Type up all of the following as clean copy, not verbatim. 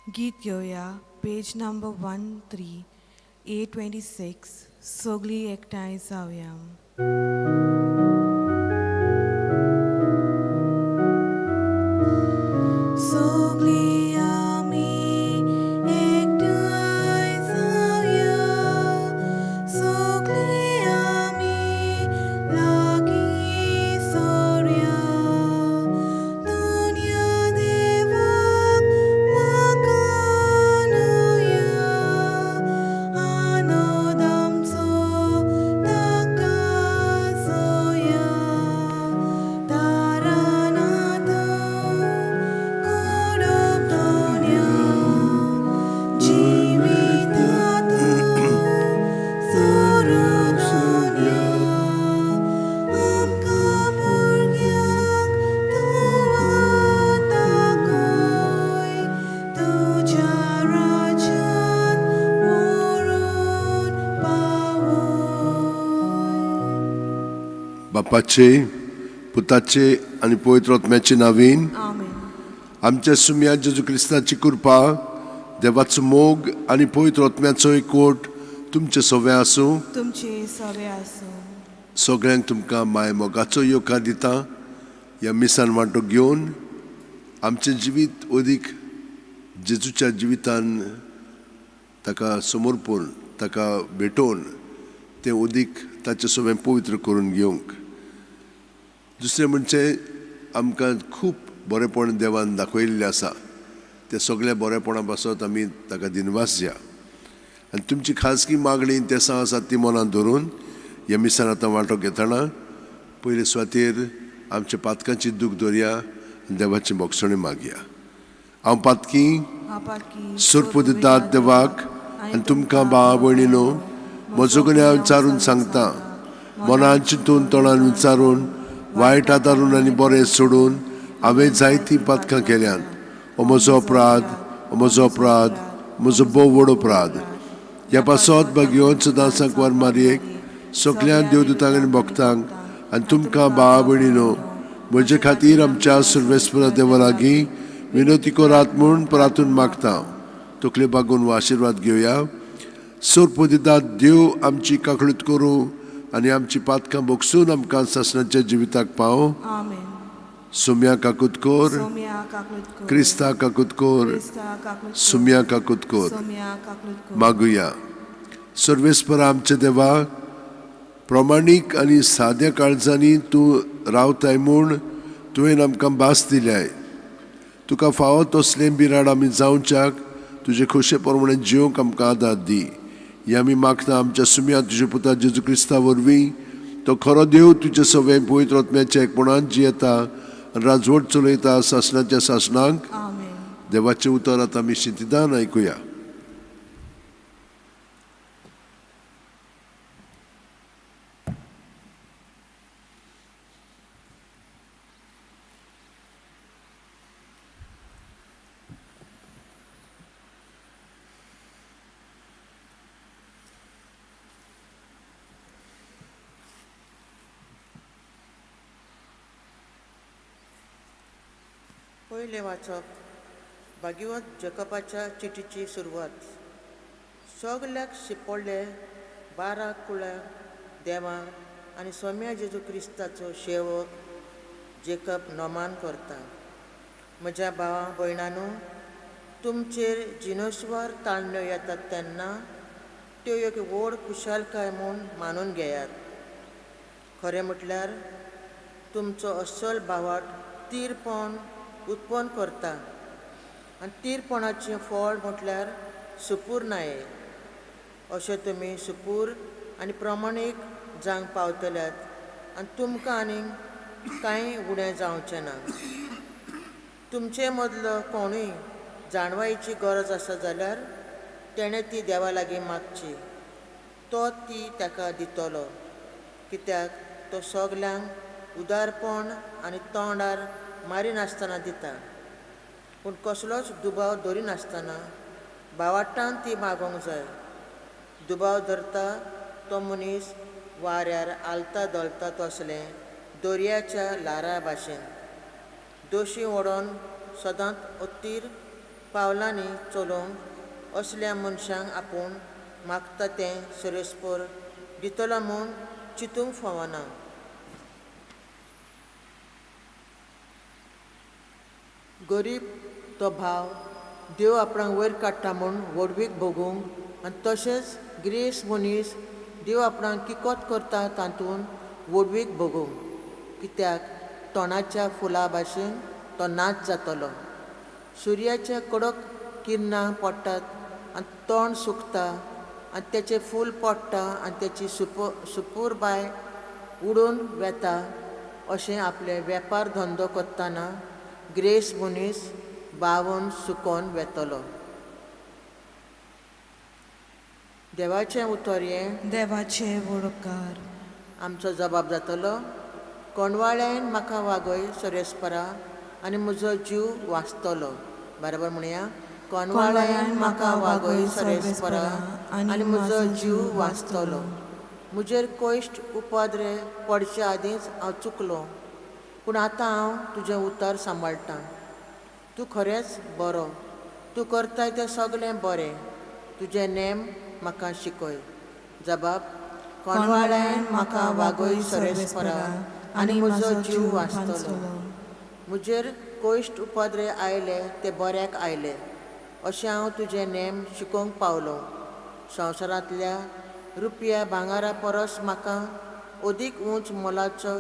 गीत घेवया पेज नंबर 13826. सगळीं एकठांय जावया. सगळीं आमी एकठांय जावया, सगळीं आमी लागीं सोरया, दुनिया देवाक वाखाणुया, आनंद आमचो ताका जोया, दारानाथ कोडप दोन्या, जिवितात सोरू दोन्या, आमकां भुरग्यांक तूं दाखय, तुज्या राज्यांत व्हरून पावय. बापाचे, पुताचे आनी पवित्र आत्म्याचे नावीन. आमेन. आमच्या सुम्या जेजू क्रिस्ताची कृपा, देवाचो मोग आनी पवित्र आत्म्याचो एकवट तुमचे सवे आसूं. तुमचे सवे आसूं. सगळ्यांक तुमकां माय मोगाचो येवकार दिता. ह्या मिसान वांटो घेवन आमचें जिवीत अदीक जेजूच्या जिवितान ताका समर्पून, ताका भेटोवन तें उदीक ताचें सगळें पवित्र करून घेवंक. दुसरें म्हणजे आमकां खूब बरेपण देवान दाखयल्लें आसा, तें सगळें बरेपणा पासत आमी ताका दिनवास दिया. आनी तुमची खाजगी मागणी तेसां आसात ती मनांत धरून ह्या मिसान आतां वांटो घेतना पयले सुवातेर आमच्या पातकांची दूख दवरया आनी देवाची भोगसणी मागया. हांव पातकी आपाकी सुरपुदितात देवाक आनी तुमकां भाव भयणीनो म्हजो कडेन हांव विचारून सांगता, मनान चिंतून तोंडान विचारून वायट आदारून आनी बरें सोडून हांवें जायतीं पातकां केल्यांत. हो म्हजो अपराध, हो म्हजो अपराध, म्हजो भोव व्हड अपराध. ह्या पासत भाग्योन सदां सांकवार मारयेक, सगळ्या देवदूतांक आनी भक्तांक आनी तुमकां भाव भयणीनो म्हजे खातीर आमच्या सुर्वेस्परा देवा लागीं विनोती करात म्हूण परातून मागता. तकले बागून हो आशिर्वाद घेवया. सोरपोदितात देव आमची काकळूत करूं आनी आमची पातकां भोगसून आमकां सासणाच्या जिविताक पाव. आमेन. सुम्या काकूत कोर. सोम्या काकूत कर. क्रिस्ता काकूत कोर. क्रिस्ता काकूत कर. सुम्या काकूत कोर. सोम्या काकूत कर. मागुया. सर्वेस्परा आमच्या देवा, प्रमाणीक आनी साद्या काळजांनी तूं रावताय म्हूण तुवें आमकां भास दिल्याय. तुका फावो तसलें बिराड आमी जावच्याक तुजे खोशे प्रमाणे जिवंक आमकां आदार दी. हे आमी मागता आमच्या सुम्या तुज्या पुता जेजू क्रिस्ता वरवीं. तो खरो देव तुजे सगळें पवित्र आत्म्याच्या एकपणान जियेता आनी राजवट चलयता सासणाच्या सासणांक. आमेन. देवाचें उतर आतां आमी शिंतिदान आयकुया. पयलें वाचप भाग्यवंत जेकबाच्या चिटीची सुरवात. सगल्याक शिंपडले 12 कुळां देवां आनी सोम्या जेजू क्रिस्ताचो सेवक जेकब नोमान करता. म्हज्या भावा भयणानू, तुमचेर जिनोस्वार ताळण्यो येतात तेन्ना त्यो एक व्हड खुशालकाय म्हूण मानून घेयात. खरें म्हटल्यार तुमचो अस्सल भावाट तीरपण उत्पन्न करता आनी तीरपणाचें फळ म्हटल्यार सुपूर नाये. अशें तुमी सुपूर आनी प्रमाणीक जावंक पावतल्यात आनी तुमकां आनीक कांय उणें जावचें ना. तुमचे मदलो कोणूय जाणवायेची गरज आसा जाल्यार तेणें ती देवा लागीं मागची, तो ती ताका दितलो, कित्याक तो सगल्यांक उदारपण आनी तोंडार मारिनासतना दिता. पूण कसलोच दुबाव दरिनासतना भावाट्टान ती मागोवंक जाय. दुबाव धरता तो मनीस वाऱ्यार आलता धोलता तसलें दर्याच्या ल्हारां भाशेन दोशी ओडोन सदांच अत्तीर पावलांनी चलोवंक असल्या मनशांक आपूण मागता तें सरेस्पर दितलो म्हूण चिंतूंक फावना. गरीब तो भाव देव आपणाक वयर काडटा म्हूण व्हडवीक भोगूंक आनी तशेंच गिरेस्त मनीस देव आपणाक किकोत करता तातूंत व्हडवीक भोगूंक, कित्याक तोंडाच्या फुलां भाशेन तो नाच जातलो. सुर्याच्या कडक किरणां पडटात आनी तोंड सुकता आनी तेचें फूल पडटा आनी तेची सुपूरबाय उडून वेता. अशें आपले वेपार धंदो करतना गिरेस्त मनीस बावन सुकोन वेतलो. देवाचें उतर हें देवाचे वडोपकार. आमचो जबाब जातलो. कोंडवाळ्यान म्हाका वागय सरेस्परा आनी म्हजो जीव वाचतलो. बरोबर म्हणया, कोंडवाळ्यान म्हाका वागय सरेस्परा आनी म्हजो जीव वाचतलो. म्हजेर कश्ट उपद्रे पडचे आदींच हांव चुकलो, पूण आतां हांव तुजें उतर सांबाळटां. तूं खरेंच बरो, तूं करताय तें सगळें बरें. तुजें नेम म्हाका शिकय. जबाब, कोंडवाळ्यान म्हाका वागय सरेस्परा आनी म्हजो जीव वाचतलो. म्हजेर कश्ट उपद्रे आयले ते बऱ्याक आयले, अशें हांव तुजें नेम शिकोवंक पावलो. संवसारांतल्या रुपया भांगरा परस म्हाका अदीक उंच मोलाचो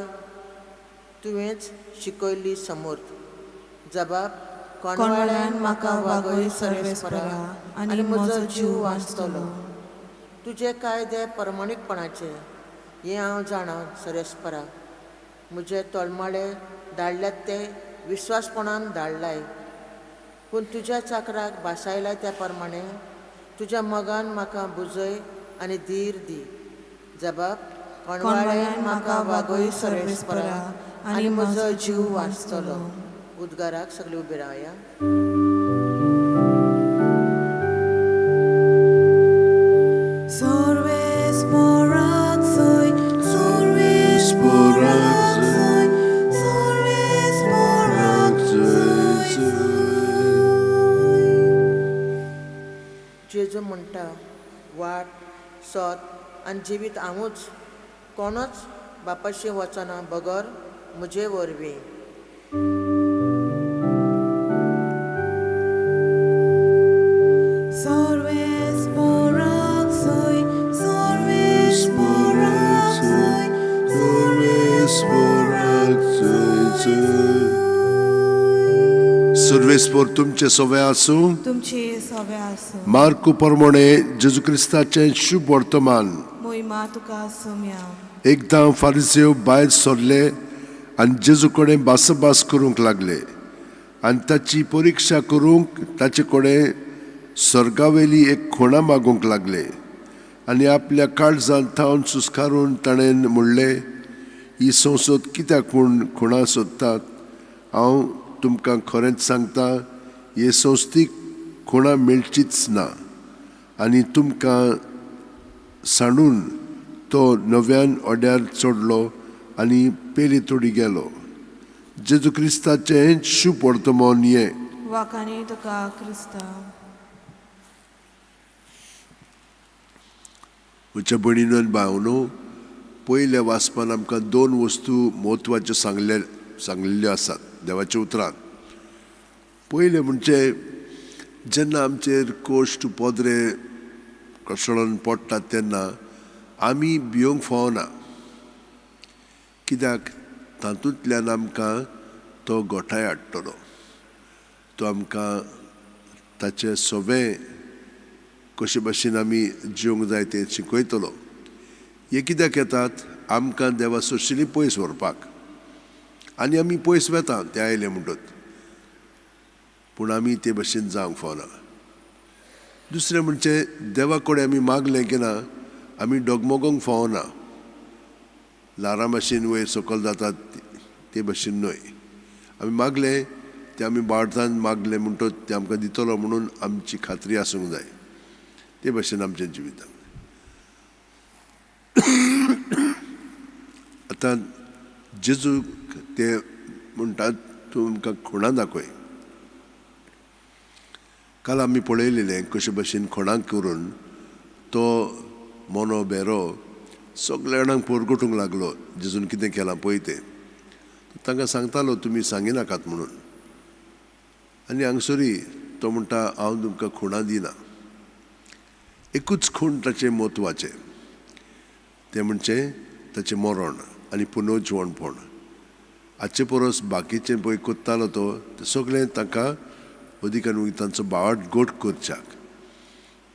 तुवेंच शिकयल्ली समर्थ. जबाब, कोंडवाळ्यान म्हाका वागय सरेस्परा आनी म्हजो जीव वाचतलो. तुजे कायदे प्रमाणीकपणाचे हें हांव जाणा सरेस्परा. म्हजे तळमाळे धाडल्यात ते विस्वासपणान धाडलाय, पूण तुज्या चाकराक भासायला त्या प्रमाणे तुज्या मोगान म्हाका बुजय आनी धीर दी. जबाब, कोंडवाळ्यान म्हाका वागय सरेस्परा आनी म्हजो जीव वाचतलो. उद्गाराक सगळे उबे रावया. जेजू म्हणटा, वाट सत आनी जिवीत हांवूच, कोणूच बापाशी वचना बगर म्हजे वरवीं. सर्वेस्पर तुमचे सवे आसूं. तुमचे सवे आसूं. मार्कू प्रमाणे जेजू क्रिस्ताचें शुभ वर्तमान. मोहिमा तुका सोम्या. एकदां फारिसेव भायर सरले आनी जेजू कडेन भासाभास करूंक लागले आनी ताची परिक्षा करूंक ताचे कडेन सर्गावेली एक खुणा मागूंक लागले आनी आपल्या काळजांत थावन सुस्कारून ताणें म्हणलें, ही संसद कित्याक म्हूण खुणा सोदतात? हांव तुमकां खरेंच सांगता, हे संस्थीक खुणा मेळचीच ना. आनी तुमकां सांडून तो नव्यान ओड्यार चडलो आनी पेली तोडी गेलो. जेजू क्रिस्ताचें शुभ वर्तमान हें. वाकानी तुका क्रिस्ता. म्हज्या भयणीनो आनी भावनो, पयल्या वाचपान आमकां दोन वस्तू म्हत्वाच्यो सांगलेल्यो आसात देवाच्या उतरान. पयलें म्हणजे जेन्ना आमचेर कश्ट पदरे कसळोन पडटात तेन्ना आमी भियोंक फावना, कित्याक तातूंतल्यान आमकां तो गोठाय हाडटलो, तो आमकां ताचें सवें कशे भाशेन आमी जिवंक जाय तें शिकयतलो. हे कित्याक येतात? आमकां देवा सोशली पयस व्हरपाक, आनी आमी पयस वेता ते आयले म्हणटत, पूण आमी ते भाशेन जावंक फावना. दुसरें म्हणजे देवा कडेन आमी मागलें की ना आमी डगमगोंक फावना, ल्हारां भाशेन वयर सकयल जातात ते भाशेन न्हय. आमी मागलें तें आमी बाळतान मागलें म्हणटच तें आमकां दितलो म्हणून आमची खात्री आसूंक जाय. ते भाशेन आमच्या जिवितांत आतां जेजू ते म्हणटात, तूं आमकां खुणा दाखय. काल आमी पळयलेलें कशे भशेन खोणाक करून तो मोनो भेरो सगल्या जाणांक पोरगटूंक लागलो, जेजून कितें केलां पळय तें. तांकां सांगतालो तुमी सांगिनाकात म्हणून. आनी हांगसरी तो म्हणटा हांव तुमकां खुणां दिना. एकूच खूण ताचें म्हत्वाचें, तें म्हणचें ताचें मरण आनी पुनर्जिवणपण. हाचे परस बाकीचें पळय कोत्तालो तो तें सगळें तांकां अदीक आनी तांचो भावार्थ गोट करच्याक.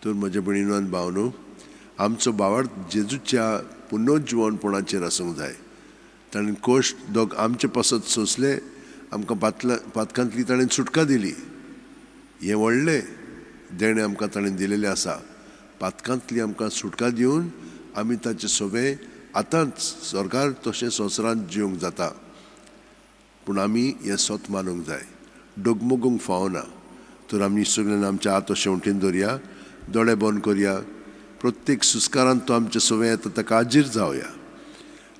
तर म्हज्या भयणीनो आनी भावनो, आमचो भावार्थ जेजूच्या पुनर्जिवणपणाचेर आसूंक जाय. ताणें कश्ट दोग आमचे पासत सोंसले, आमकां पातकांतली ताणें सुटका दिली. हें व्हडलें देणें आमकां ताणें दिलेलें आसा. पातकांतली आमकां सुटका दिवन आमी ताचें सोबें आतांच स्वर्गार तशें संवसारांत जिवंक जाता. पूण आमी हें सत मानूंक जाय, डगमगूंक फावना. तर आमी सगळ्यांनी आमच्या हात शेंवटेन दवरया, दोळे बंद करया. प्रत्येक सुस्कारांत तो आमचे सोबें येता ताका हाजीर जावया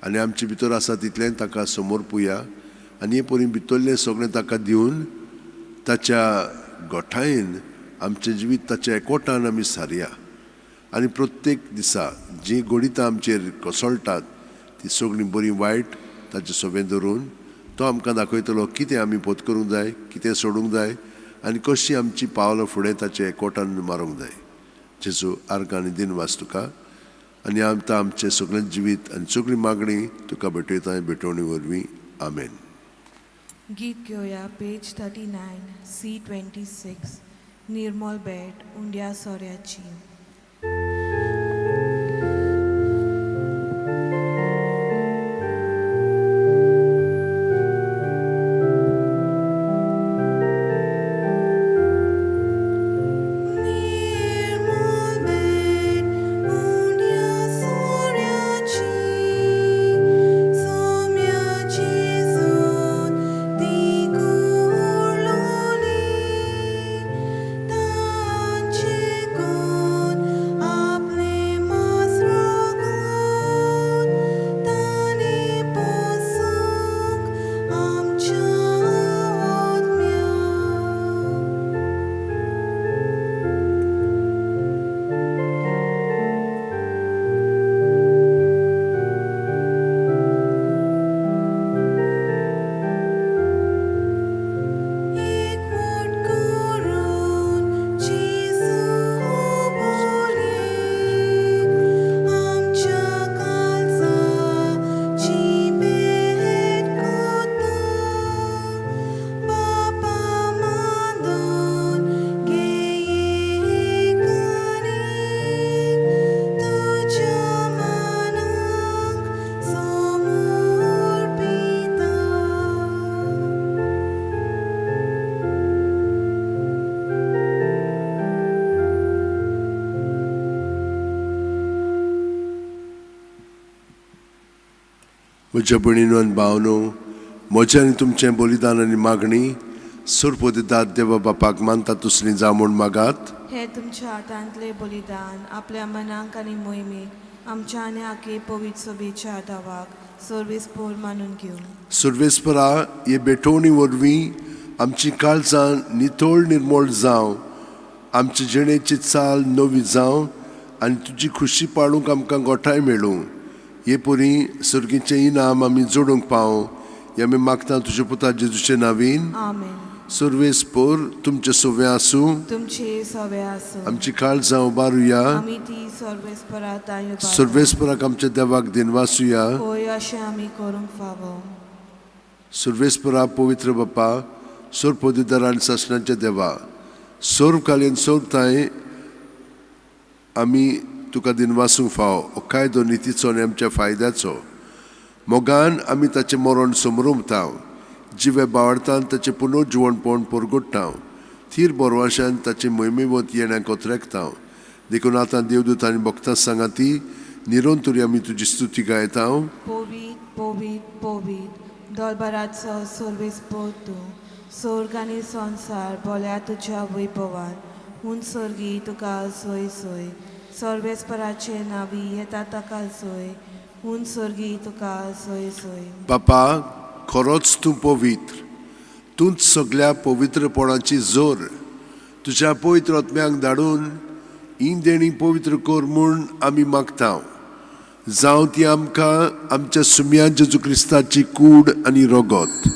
आनी आमचे भितर आसा तितलें ताका समर्पुया आनी हे परी भितरलें सगळें ताका दिवन ताच्या गोठायेन आमचें जिवीत ताच्या एकवटान आमी सारया. आनी प्रत्येक दिसा जीं घडितां आमचेर कोसळटात ती सगळीं बरीं वायट ताचें सोबें धरून तो आमकां दाखयतलो कितें आमी पोत करूंक जाय, कितें सोडूंक जाय आनी कशीं आमचीं पावलां फुडें ताचे एकवटान मारूंक जाय. जेजू आर्गां आनी दिनवास तुका आनी आतां आमचें सगळें जिवीत आनी सगळीं मागणी तुका भेटयता भेटवणी वरवीं. आमेन. गीत घेवया पेज 39 C 26 निर्मल भेट उंड्या सोऱ्याची. निर्मल भेट उंड्या सोऱ्याची, सोम्याची जोत ती कुर्लोली, तांचे कोण आपले मासरोगोत, तांणी पोसूंक आमच्या आत्म्या. एकवट करून जेजू बोली, आमच्या काळजाची भेट कोता, बापा मांदून घेय एकानेक, तुज्या मनाक समर्पिता. म्हज्या भयणीनो आनी भावनो, म्हजें आनी तुमचें बलिदान आनी मागणी सरपतिदार देवा बापाक मानता तसली जावं म्हूण मागात. हे तुमच्या हातांतले बलिदान आपल्या मनाक आनी मोहिमेक आमच्या आनी आखे पवित्र सभेच्या दावाक सर्वेस पोर मानून घेवं. सर्वेस्परा हे भेटवणी वरवीं आमची काळजां नितळ निर्मळ जावं, आमचे जिणेची चाल नवी जावं आनी तुजी खुशी पाळूंक आमकां गोठाय मेळूं. हे परी सर्गीचें इनाम आमी जोडूंक पावं हे आमी मागता तुज्या पुता जेजूचे नावीन. आमेन. सर्वेस्पोर तुमचें सोवें आसूं. तुमचे सवे आसूं. आमची काळजां उबारुया. आमी ती सर्वेस्परा तांय सर्वेस्पराक आमच्या देवाक दिनवासुया. होय, अशें आमी करूंक फावो. सर्वेस्परा पवित्र बापा, सर्वपदिदार आनी सासणाच्या देवा, सर्वकालीन सर्वताय आमी तुका दिनवासूंक फावो. हो कायदो नितीचो आनी आमच्या फायद्याचो. मोगान आमी ताचें मरण समरुमता, जिवे बावडतान ताचें पुनर्जिवणपण परगुट्टा, थीर बरवाशान ताचे मोहिमेवत येण्याक कोत्रेकता. देखून आतां देवदूत आनी भक्तां सांगाती निरंतरी आमी तुजी स्तुती गायता. पवित्र पवित्र पवित्र दलबराचो सर्वेस्पोर तूं, स्वर्ग आनी संवसार बोल्या तुज्या वैभवान. हून स्वर्गी तुका सोय सोय, सर्वेस्पराचे नावी येता ताका सोय, हून स्वर्गी तुका सोय सोय. बापा, खरोच तूं पवित्र, तूंच सगल्या पवित्रपणाची जोर. तुज्या पवित्र आत्म्यांक धाडून ही देणी पवित्र कर म्हूण आमी मागता. जावं ती आमकां आमच्या सुम्या जेजू क्रिस्ताची कूड आनी रगत.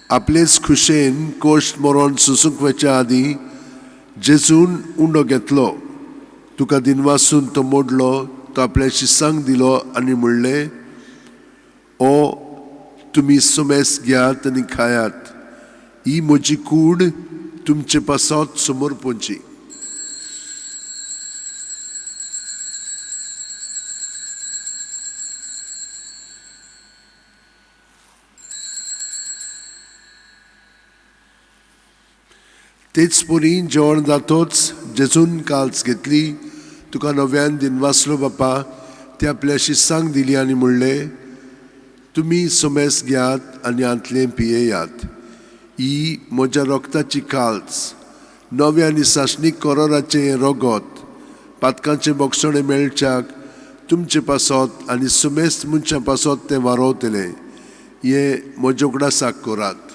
आपलेच खुशेन कोश्ट मरोन सुसूंक वचच्या आदीं जेजून उंडो घेतलो, तुका दिनवासून तो मोडलो, तो आपल्या शिसांक दिलो आनी म्हणलें, ओ तुमी सुमेस घेयात आनी खायात, ही म्हजी कूड तुमचे पासत समर्पणची. तेच परी जेवण जातोच जेजून काल्स घेतली, तुका नव्यान दिनवासलो बापा, ते आपल्या शिसांक दिली आनी म्हणलें, तुमी सुमेस घेयात आनी हांतलें पियेयात, ही म्हज्या रोगताची काल्स, नव्या आनी सासणीक कोरोराचें हें रगत, पातकांचें बोगसणें मेळच्याक तुमचे पासत आनी सुमेस्त मनशां पासत तें वारोवतलें, हें म्हज्या उगडासाक करात.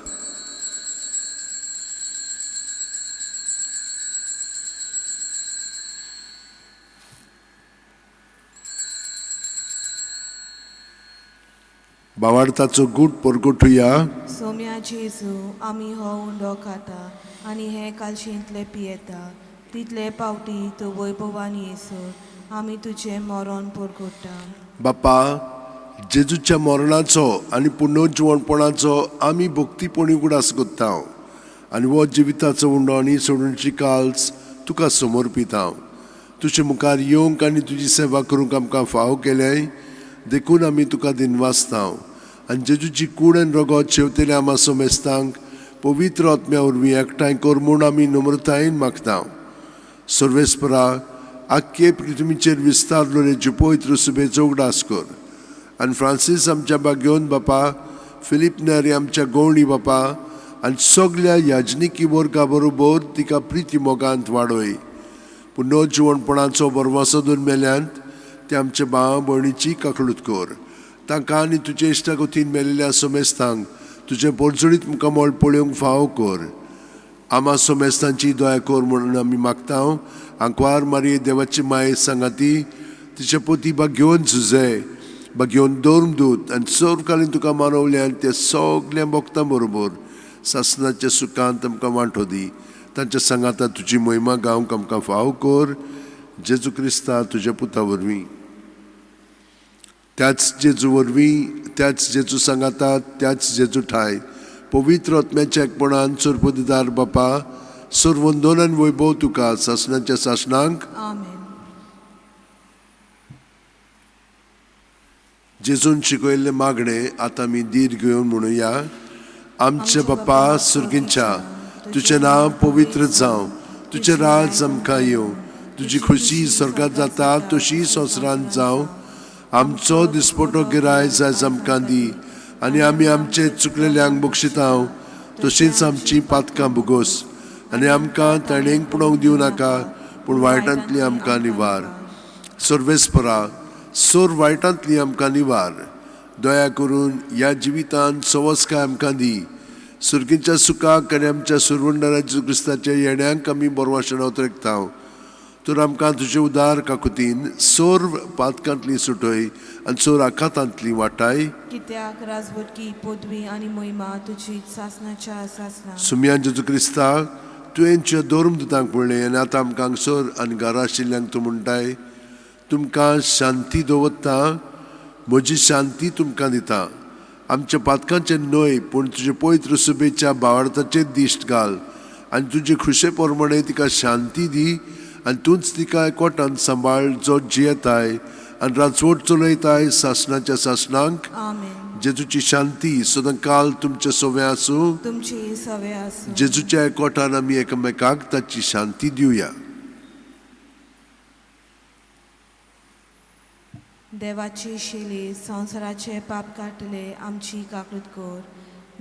बावार्थाचो गूट परगटुया. सोम्या जेजू, आमी हो उंडो खाता आनी हे कालशेंतले पियेता, तितले पावटी तूं वैभवान येसर आमी तुजें मरण परगट्टा. बापा, जेजूच्या मरणाचो आनी पुनर्जिवणपणाचो आमी भक्तीपणी उगडास करता आनी हो जिविताचो उंडो आनी सोडूनची काल्स तुका समर्पिता. तुजे मुखार येवंक आनी तुजी सेवा करूंक आमकां फावो केल्याय देखून आमी तुका दिनवासता आनी जेजूची कूड आनी रगत शेवतेल्या आमा समेस्तांक पवित्र आत्म्या वरवीं एकठांय कर म्हूण आमी नम्रतायेन मागता. सर्वेस्परा, आख्खे पृथ्वीचेर विस्तारलेले पवित्र सुबेचो उगडास कर आनी फ्रांसीस आमच्या बागेवन बापा, फिलीप नेरी आमच्या गवळी बापा आनी सगल्या याजनिकी वर्गा बरोबर तिका प्रिती मोगांत वाडय. पुनर्जिवणपणाचो बरवासो दोन मेल्यांत ते आमच्या भाव भयणीची काकळूत कर. तांकां आनी तुजे इश्टागतीन मेलिल्ल्या समेस्तांक तुजें पोरजोळीत मुखामळ पळोवंक फावो कर. आमा समेस्तांची दया कर म्हणून आमी मागता. आंकवार मारये देवाची माये सांगाती तिचे पोती बागेवन झुजे बागेवन धर्मदूत आनी सर्वकालीन तुका मानवल्यान ते सगल्या भक्तां बरोबर सासनाच्या सुखांत आमकां वांटो दी. तांच्या सांगाता तुजी मोहिमा गावंक आमकां फावो कर. जेजू क्रिस्ता तुज्या पुता वरवीं, त्याच जेजू वरवीं, त्याच जेजू सांगाता, त्याच जेजू ठाय पवित्र आत्म्याच्या एकपणान सरपदीदार बापा, सर्वंदोलन आनी वैभव तुका सासणाच्या सासणांक. आमेन. जेजून शिकयल्लें मागणें आतां आमी धीर घेवन म्हणुया. आमचे बापा सुर्गींच्या, तुजें नांव पवित्र जावं, तुजें राज आमकां येवं, तुजी खुशी स्वर्गांत जाता तशी संवसारांत जावं. आमचो दिसपटो गिराय जायज आमकां दी आनी आमी आमचे चुकलेल्यांक बक्षिता तशींच आमची पातकां भोगोस आनी आमकां ताणेंक पळोवंक दिवं नाका, पूण वायटांतली आमकां निवार. सर्वेस्परा, सोर वायटांतली आमकां निवार. दया करून ह्या जिवितांत सवस्काय आमकां दी. सुर्गीच्या सुखाक आनी आमच्या सुरवंडरा जेजू क्रिस्ताच्या येण्यांक आमी बरवाशण उतरता. तर आमकां तुजे उदार काकुतीन सोर पातकांतली सुटय आनी सोर आखातांतली वाटाय. कित्याक राजवटकी पदवी आनी मोहिमा तुजी सासणाच्या सासणा. सुम्या जेजू क्रिस्ता, तुवें तुज्या धर्मदूतांक म्हणलें आनी आतां आमकां हांगसर आनी घरा आशिल्ल्यांक तूं म्हणटाय, तुमकां शांती दवरता, म्हजी शांती तुमकां दिता. आमच्या पातकांचें न्हय पूण तुजे पवित्र सुबेच्या भावार्थाचेर दिश्ट घाल आनी तुजे खुशे प्रमाणे तिका शांती दी आनी तूंच तिका एकवटान सांबाळ जो जियेताय आनी राजवट चलयताय सासणाच्या सासणांक. आमेन. जेजूची शांती सदांकाल तुमचे सवे आसूं. तुमची सवे आसूं. जेजूच्या एकवटान आमी एकामेकाक ताची शांती दिवया. देवाची शिली संवसाराचे पाप काडटले आमची काकूत कर.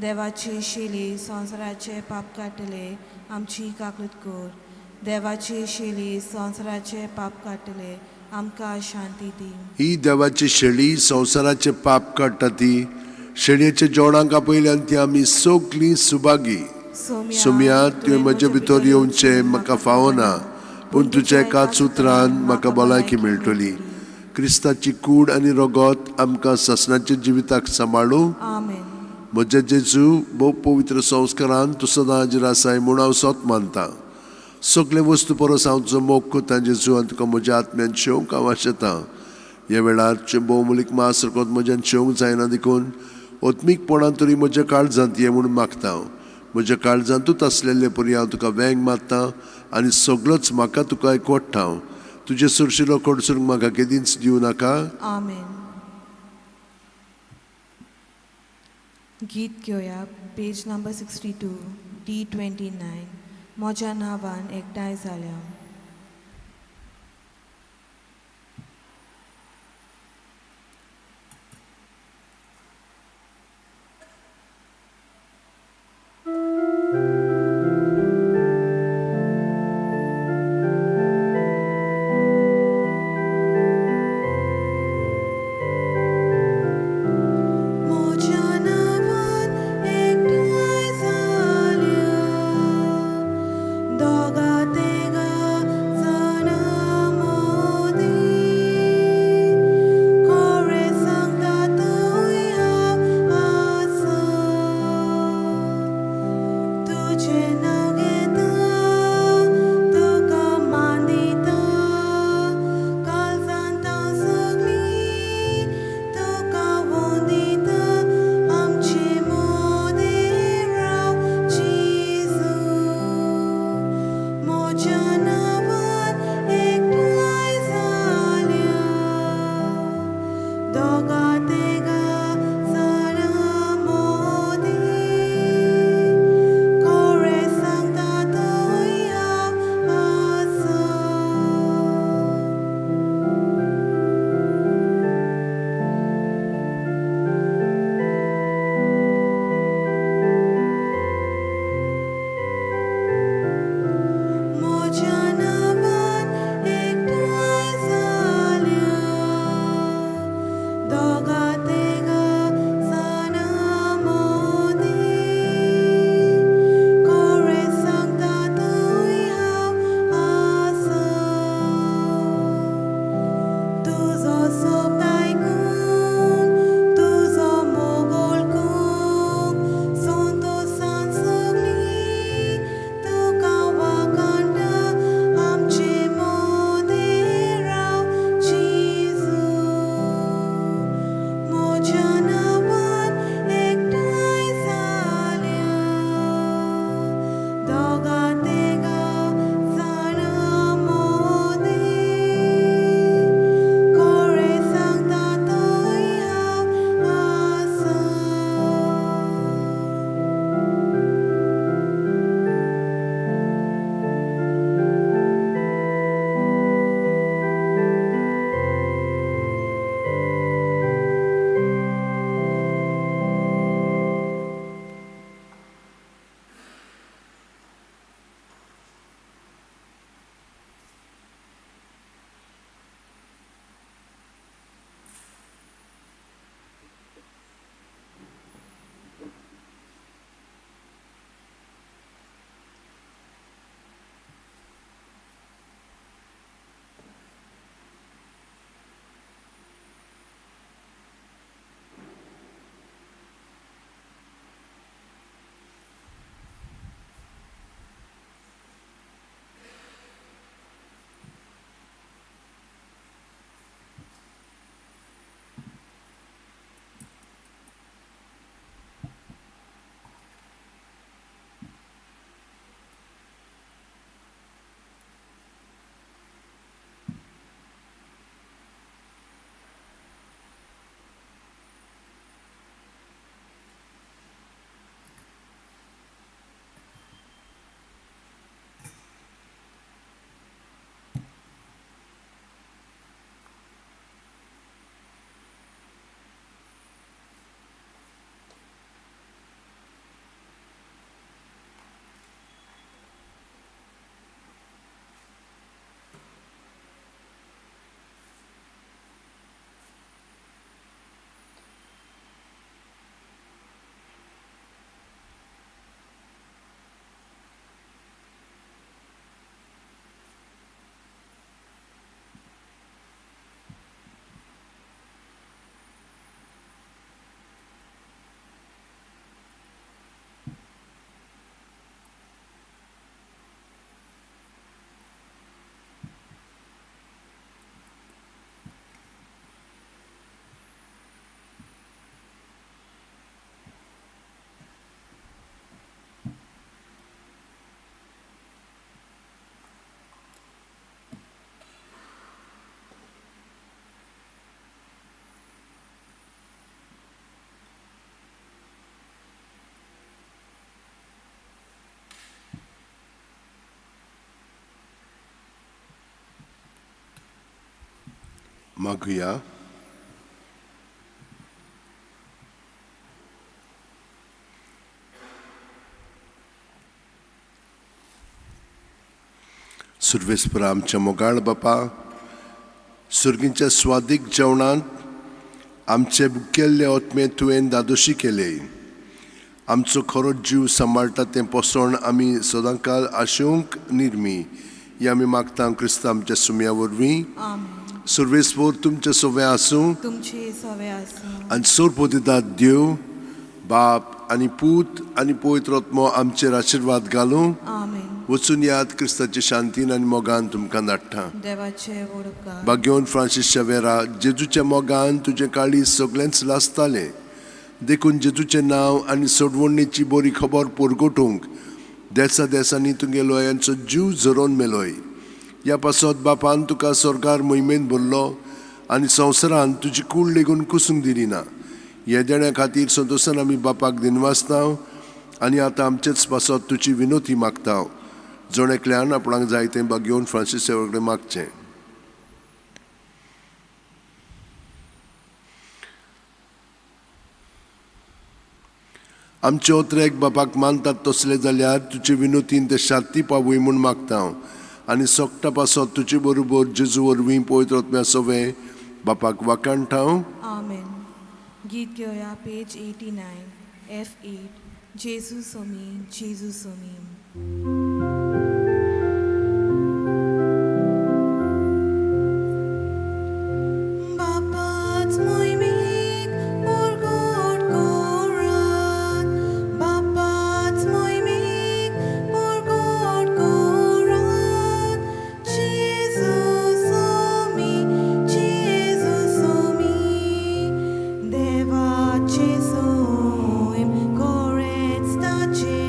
देवाची शिली संवसाराचे पाप काडटले आमची काकूत कर. देवाची शिली संवसाराचे पाप काडटले आमकां शांती दी. ही देवाची शेळी संवसाराचे पाप काडटा ती शेळयेच्या जेवणाक आपयल्यान ती आमी सगलीं सुभागी. सोमया, तुवें म्हजे भितर येवचें म्हाका फावना, पूण तुज्या एकाच उतरान म्हाका भलायकी मेळटली. क्रिस्ताची कूड आनी रगत आमकां सासणाच्या जिविताक सांबाळूं. आमेन. म्हज्या जेजू, भोव पवित्र संस्कारान तूं सदां हाजीर आसाय म्हूण हांव सोत मानता. सगळे वस्तू परस हांव तुजो मोग करता जेजू, आनी तुका म्हज्या आत्म्यान शेवंक हांव आशेतां. ह्या वेळार भोवमूलीक मास रगत म्हज्यान शेवंक जायना, देखून आत्मीकपणान तरी म्हज्या काळजांत ये म्हूण मागता. म्हज्या काळजांतूच आसलेले परी हांव तुका वेंग मारता आनी सगळोच म्हाका तुका एकवट्टा. तुजे सुरशिलो कडसून म्हाका केदींच दिवं नाका. आमेन. गीत घेवया, पेज नंबर 62, D 29, म्हज्या नांवान एकठांय जाल्या. म्हज्या नांवान एकठांय जाल्या दोगा तेगा जाणां मोदी, खरें सांगता थंय हांव आसा. तुजें नांव घेता, तुका मान दिता, काळजांत हांव सगळीं तुका वंदिता. आमचे मदें राव जेजू, म्हज्या नांवान एकठांय जाल्या दोगा तेगा जाणां मोदी, खरें सांगता. मागुया. सुर्वेस्परा आमच्या मोगाळ बापा, सुर्गींच्या स्वादीक जेवणांत आमचे केल्ले ओतमे तुवें दादोशी केले. आमचो खरो जीव सांबाळटा तें पोसण आमी सदांकाल आशेवंक निर्मी ही आमी मागता क्रिस्तांव आमच्या सुम्या वरवीं. आमेन. सुर्वेस्पोर तुमचें सवें आसूं. तुमचे सवे आसूं. आनी सोरपोतितात देव बाप आनी पूत आनी पवित्र आत्मो आमचेर आशिर्वाद घालूं. आमेन. वचून याद क्रिस्ताचे शांतीन आनी मोगान तुमकां धाडटा. देवाचे वडकार. बागेवन फ्रांसीस शेवेरा, जेजूच्या मोगान तुजें काळीज सगळेंच लासतालें, देखून जेजूचें नांव आनी सोडवणेची बरी खबर परगटूंक देसा देसांनी तुगेलो यांचो जीव झरोवन मेलोय. ह्या पासत बापान तुका स्वर्गार मोहिमेन भरलो आनी संवसारान तुजी कूड लेगून कुसूंक दिली ना. हे देण्या खातीर संतोशान आमी बापाक दिनवासता आनी आतां आमचेच पासत तुजी विनोती मागता. जण एकल्यान आपणाक जाय तें बागेवन फ्रांसीस सेवा कडेन मागचें. आमचे ओत्रेक बापाक मानतात तसले जाल्यार तुजे विनोतीन ते शांती पावय म्हूण मागता हांव आनी सोकटा पासत तुजे बरोबर जेजू वरवीं पवित्र आत्म्या सवें बापाक वाखाणटा हांव. आमेन. गीत घेवया पेज 89 F8 जेजू सोमी जेजू सोमी. बापाच मोहिमेक परगट करात, बापाच मोहिमेक परगट करात, जेजू सोमी जेजू सोमी, देवाचे सोयम कोरेच ताचे,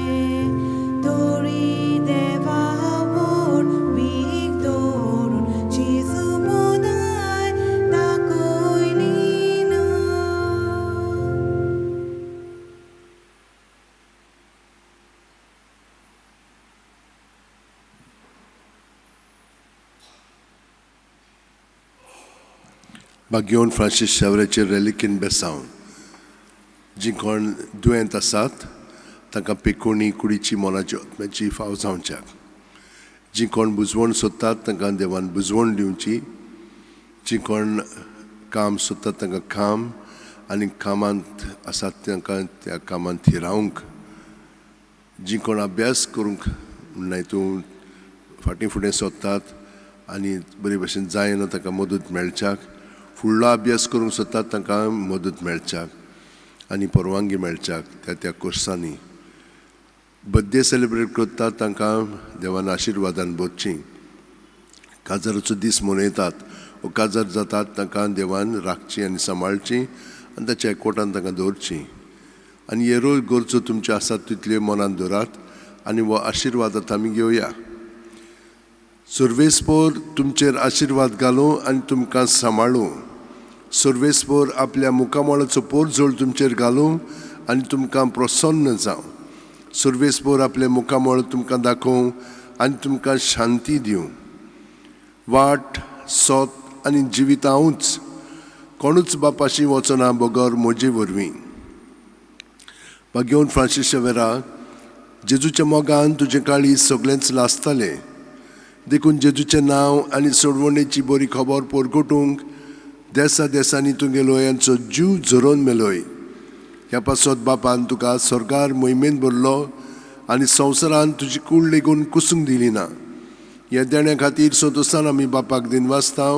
तोरी देवा व्हडवीक दवरून जेजू बोधाय दाखयली ना. बागेवन फ्रांसीस शेवराचेर रेलिकीन बेसांव. जीं कोण दुयेंत आसात तांकां पेकोणी कुडीची मोनाची आत्म्याची फाव जावच्याक, जीं कोण बुजवण सोदतात तांकां देवान बुजवण दिवची, जीं कोण काम सोदतात तांकां काम आनी कामांत आसात तांकां त्या कामांत थिरावंक, जीं कोण अभ्यास करूंक म्हणल्यार तूं फाटीं फुडें सोदतात आनी बरे भशेन जायना तांकां मदत मेळच्याक, फुडलो अभ्यास करूंक सोदतात तांकां मदत मेळच्याक आनी परवानगी मेळच्याक त्या त्या कोर्सांनी. बड्डे सेलिब्रेट करतात तांकां देवान आशिर्वादान भरची. काजाराचो दीस मनयतात वो काजार जातात तांकां देवान राखची आनी सांबाळची आनी ताच्या एकवटान तांकां दवरची. आनी हे रोज गरजो तुमच्यो आसात तितल्यो मनान दवरात आनी हो आशिर्वाद आतां आमी घेवया. सुर्वेस्पोर तुमचेर आशिर्वाद घालूं आनी तुमकां सांबाळूं. सुर्वेस्पोर आपल्या मुखामळाचो पोरजोळ तुमचेर घालूं आनी तुमकां प्रसन्न जावं. सुर्वेस्पोर आपलें मुखामळ तुमकां दाखोवं आनी तुमकां शांती दिवं. वाट सोत आनी जिवितां हांवूच, कोणूच बापाशी वचना बगर म्हजे वरवीं. बागेवन फ्रांसीस शेवेरा, जेजूच्या मोगान तुजें काळीज सगळेंच लासतालें, देखून जेजूचें नांव आनी सोडवणेची बरी खबर परगटूंक देसा देसांनी तुगेलो यांचो जीव झरोवन मेलोय. ह्या पासत बापान तुका स्वर्गार मोहिमेन भरलो आनी संवसारान तुजी कूड लेगून कुसूंक दिली ना. ह्या देण्या खातीर संतोशान आमी बापाक दिनवासता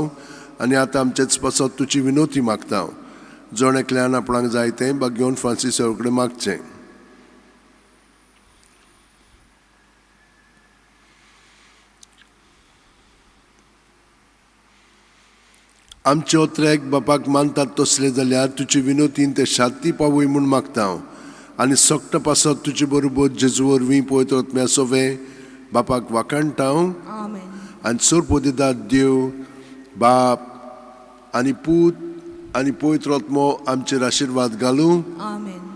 आनी आतां आमचेच पासत तुजी विनोती मागता. जण एकल्यान आपणाक जाय तें बागेवन फ्रांसीस कडेन मागचें. आमचे ओत्रेक बापाक मानतात तसले जाल्यार तुजे विनोतीन ते शांती पावय म्हूण मागता हांव आनी सोकटा पासत तुजे बरोबर जेजू वरवीं पवित्र आत्म्या सवें बापाक वाखाणटा हांव. आमेन. आनी सोरपोदिदाद देव बाप आनी पूत आनी पवित्र आत्मो आमचेर आशिर्वाद घालूं. आमेन.